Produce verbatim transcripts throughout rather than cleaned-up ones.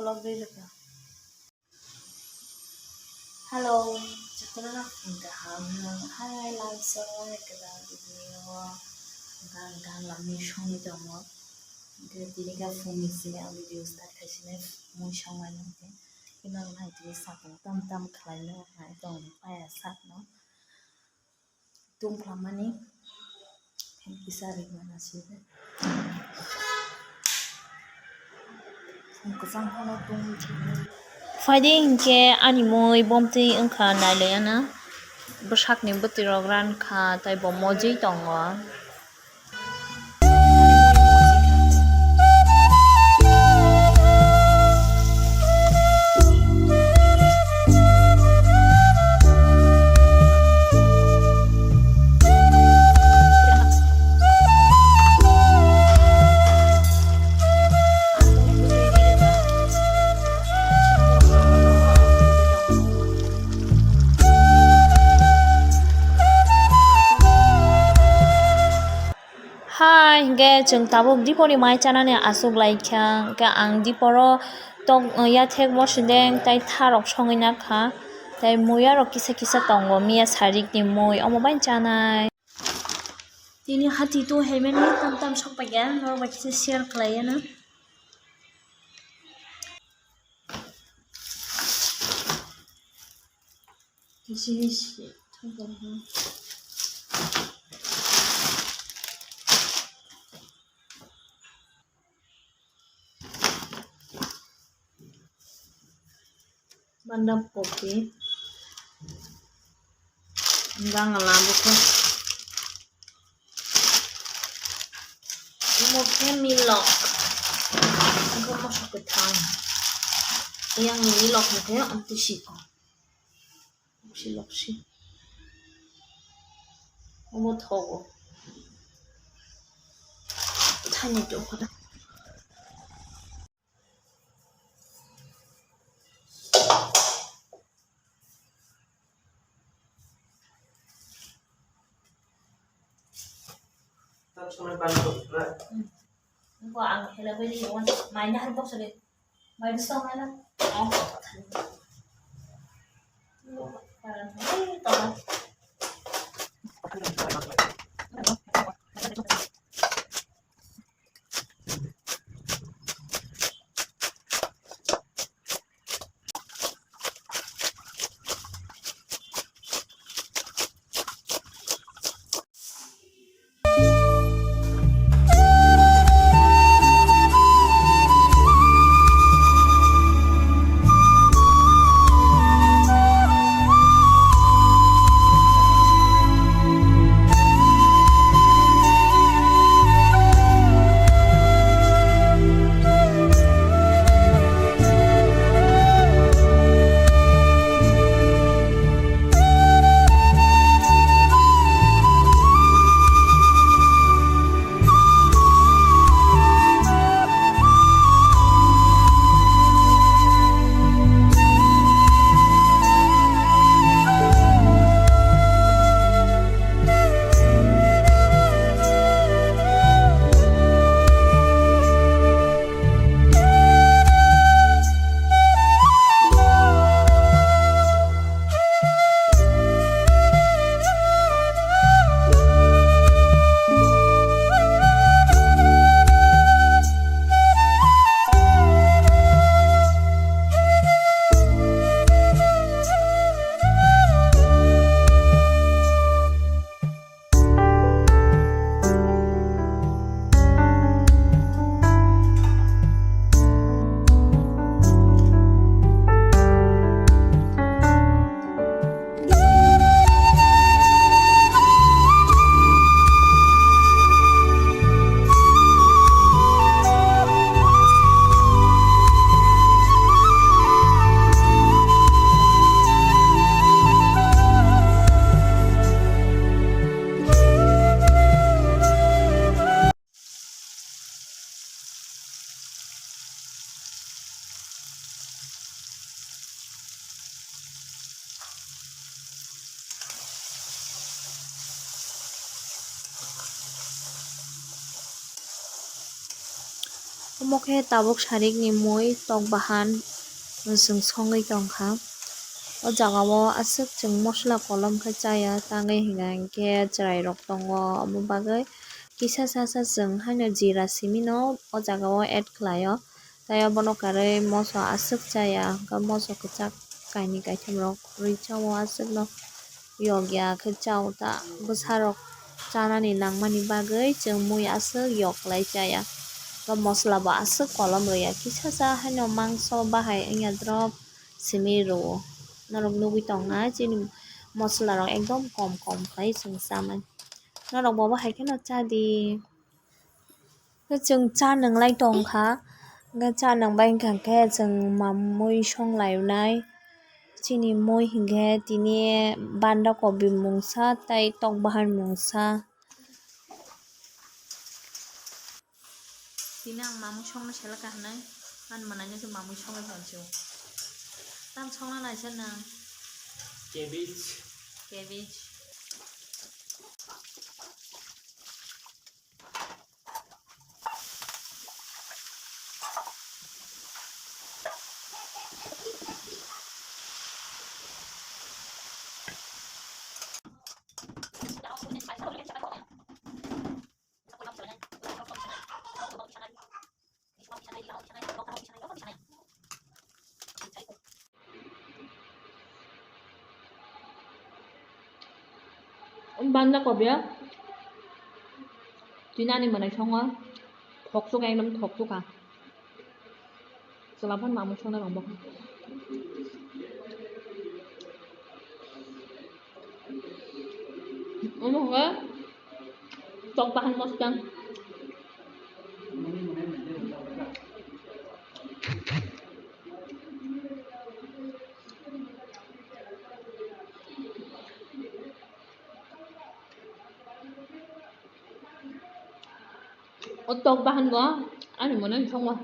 Hello, jotono phone kaham no hai lamsong kwtal video o gan gan lamni songwi tongo. Hwnkhe tini khe phone ni simi ang video start khai sini mui songmani hwnkhe ino hai tini sakno tam tam khlaino hai tongni paya sakno. Tungklamani kisa rimana side. Phaidi hinkhe ani mui bomtwi wngkha nailayana. Bwsakni bwtwirok rankha tei bo mojwi tongo. Hai, hwnkhe chwng tabuk dipori mai chanani aswk laikha, hwnkhe ang diporo tok, yathek mosodeng tei tharok songwi nakha, tei muiyarok kisa kisa tongo, miya sarikni mui, omo bai chanai. Tini hati tu hai mani tam tam sok paikha, norok bai kisa share khlaiya na. Kisi si thangkar ha. Bandap kopi. Bangala bukhe. Omo khe milok. Omo mosok kwthang. Yang milok hwnkhe amtwi siko. Loksi loksi. Omo thogo. Thani tongkha. Bo ang helai bai ri, mai nahar boksole. Mai bwswk mai na. Ang kok thani. Parang hai tong. Omo khe tabuk sarikni mui tok bahan chwng songwi tongkha. O jagao aswk chwng mosola kolom khe chaya, tangwi hinkha hinkhe chwrairok tongo, omo bagwi kisa sasa chwng haino jira simino o jagao add khlaio. Tei obono karwi moso aswk chaya, hwnkhe moso kwchak kainwi kaitham rok rwi chao, aswkno yokya khe chao ta. Bwsarok chanani nangmani bagwi chwng mui aswk yoklai chaya. Bo mosola bo aswk kolom rwya, kisa sa haino mangso bahai wngya drop simi rwo. Norok nugwi tongnai chini mosola rok ekdom kom kom khlai chwng chamani. Norok bo bahai kheno chadi. Khe chwng cha nwnglai tongkha, hwnkhe cha nwngbai wngkha khe chwng mamui songlainai. Chini mui hinkhe tini banda kobi mungsa tei tok bahan mungsa. Tini ang mamui songno selekha hinwi, ani mwnaino se mamui songwi tongsiyo. Tam songna naisa nang? Cabbage. Cabbage. Banda kobi o tini ani mwnai songo, thoksuka, ekdom thoksuka. Chwla phano mamung songna rwng bo. Omo hwnba tok bahan moskang. O tok bahan bo ani mwnai songo.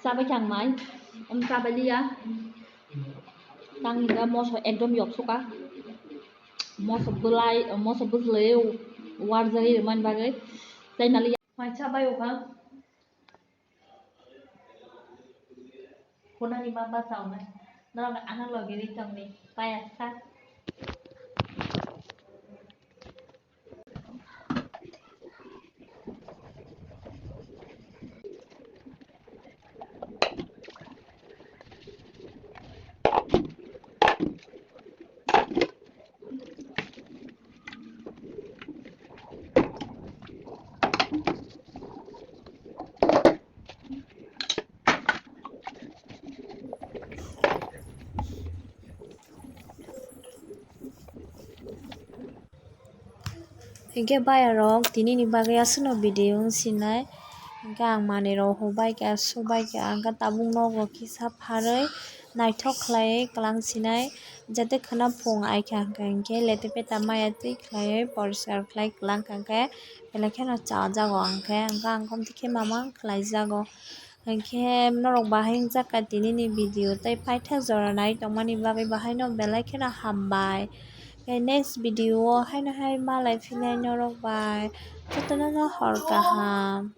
Chabai khe ang mai, um, chabai liya. Tang hinkhe moso ekdom yoksuka. Moso bwlai, moso bwswlwi warjagwi rwmani bagwi. Tei naliya mai chabai ukha. Khunani ma bachaunai. Norok ano logi ri tongni paya sak. Hinkhe bayarok, tinini bagwi aswkno video wng sinai. Hinkhe ang manwirok hubaikha, subaikha, hinkhe tabuk nogo kisa pharwi naithok khlaiwi kwlang sinai. Jate khwna phung aikha hinkhe, hinkhe lete peta maya twi khlaiwi poriskar khlai kwlang kha hinkhe, belai kheno chajago hinkhe, hinkhe ang komtwi khe mamang khlaijago. Hinkhe norok bahai wngjakha tinini video tei paithak jora nai tongmani bagwi bahaino belai kheno hambai. Tei next video o haino hai malai phinai norok bai. Jotono no hor kaham.